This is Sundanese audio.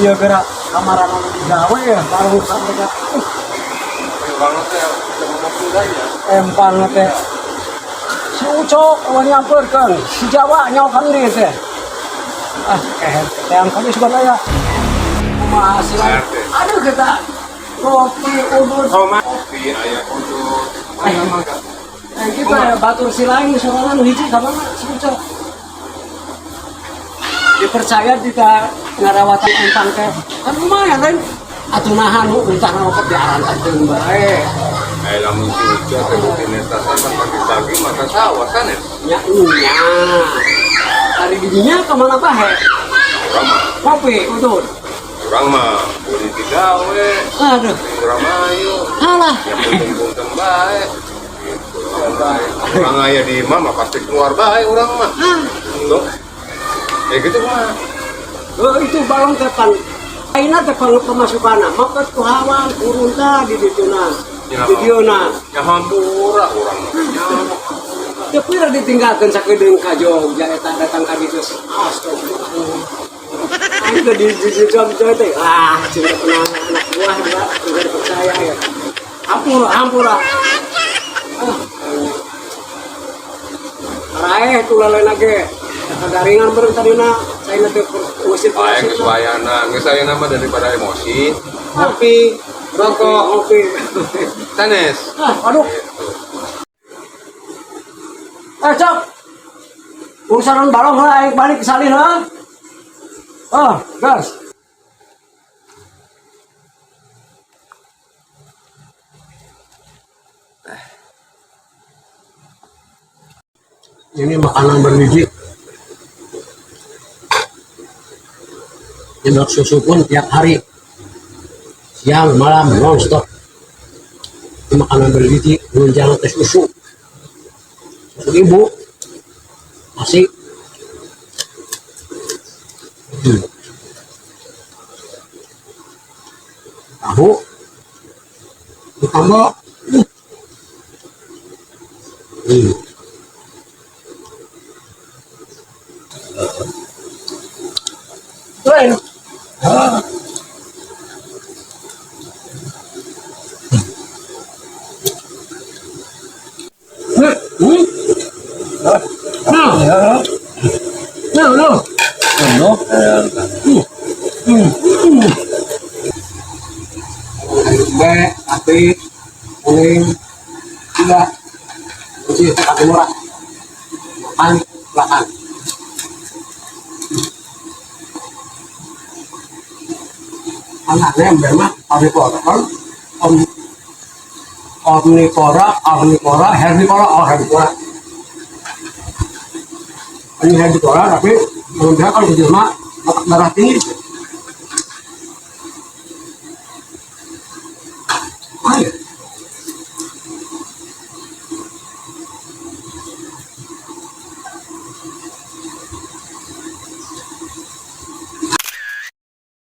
Iya gerak kamaran anu digawe ya baru sampai ka Banget ya, cuma mudanya. Empang teh. Si Ucok eueuh nyamperkeun, si Jawa nyaokan deui teh. Ah, keher teh yang kami sudah aya. Kumaha sih? Aduh kita kopi udut. Kopi aya udut. Aya mangga. Eh, kita ya batur si lain sorangan nu hiji ka mana si Ucok. Dipercaya kita ngarawatan empang teh. Kan lumayan kan? Atuh nahan nu entah ngokop di arantakeun bae. Eh, lamun si Ucok teh rutinitasna kan pagi-pagi maka sawah sanes. Nya nya. Hari didinya kemana bahe? Urang mah, Kopi udut. Urang mah beli digawe, Aduh, urang mayu. Alah. Ya punten-punten bae. Gitu, bae. Urang aya di imah mah pasti keluar bae urang mah. Tuh. Ya gitu mah. Oh, itu balong teh pan. Aina teh pan pemasukanna, maka ku hawan kurun tah di dituna. Ya. Di dieuna. Ya hampura urang mah. Ya. Teu pira ditinggalkeun sakedeung ka Jogja eta datang ka ditu. Astagfirullah. Aing teh di Jogja teh. Ah, cinta pernah anak buah dia juga dipercaya ya. Hampura, hampura. Ah, raeh tuh lalena ge. Kadaringan bareng tadina, saya teh usir. Aing geus wayana, geus ayeuna mah daripada emosi, ngopi, rokok, ngopi. Sanes. Ah, aduh. Eh, Cok. Urusan balong lah, aing balik ke salin lah. Oh, gas. Ini makanan bergizi. Nyedot susu pun tiap hari. Siang, malam, non-stop. Ini makanan bergizi, menunjang tes susu. Susu ibu. Masih. Tahu. Ditambah. Lain. Ah. Hmm. Nah. Nah, nah. No. B, api, kuning, tiga, kunci pakai murah, makan, makan. Anaknya memang omnivora, om, omnivora, omnivora, herbivora, oh herbivora. Ini herbivora tapi menurut saya kalau di rumah otak darah tinggi.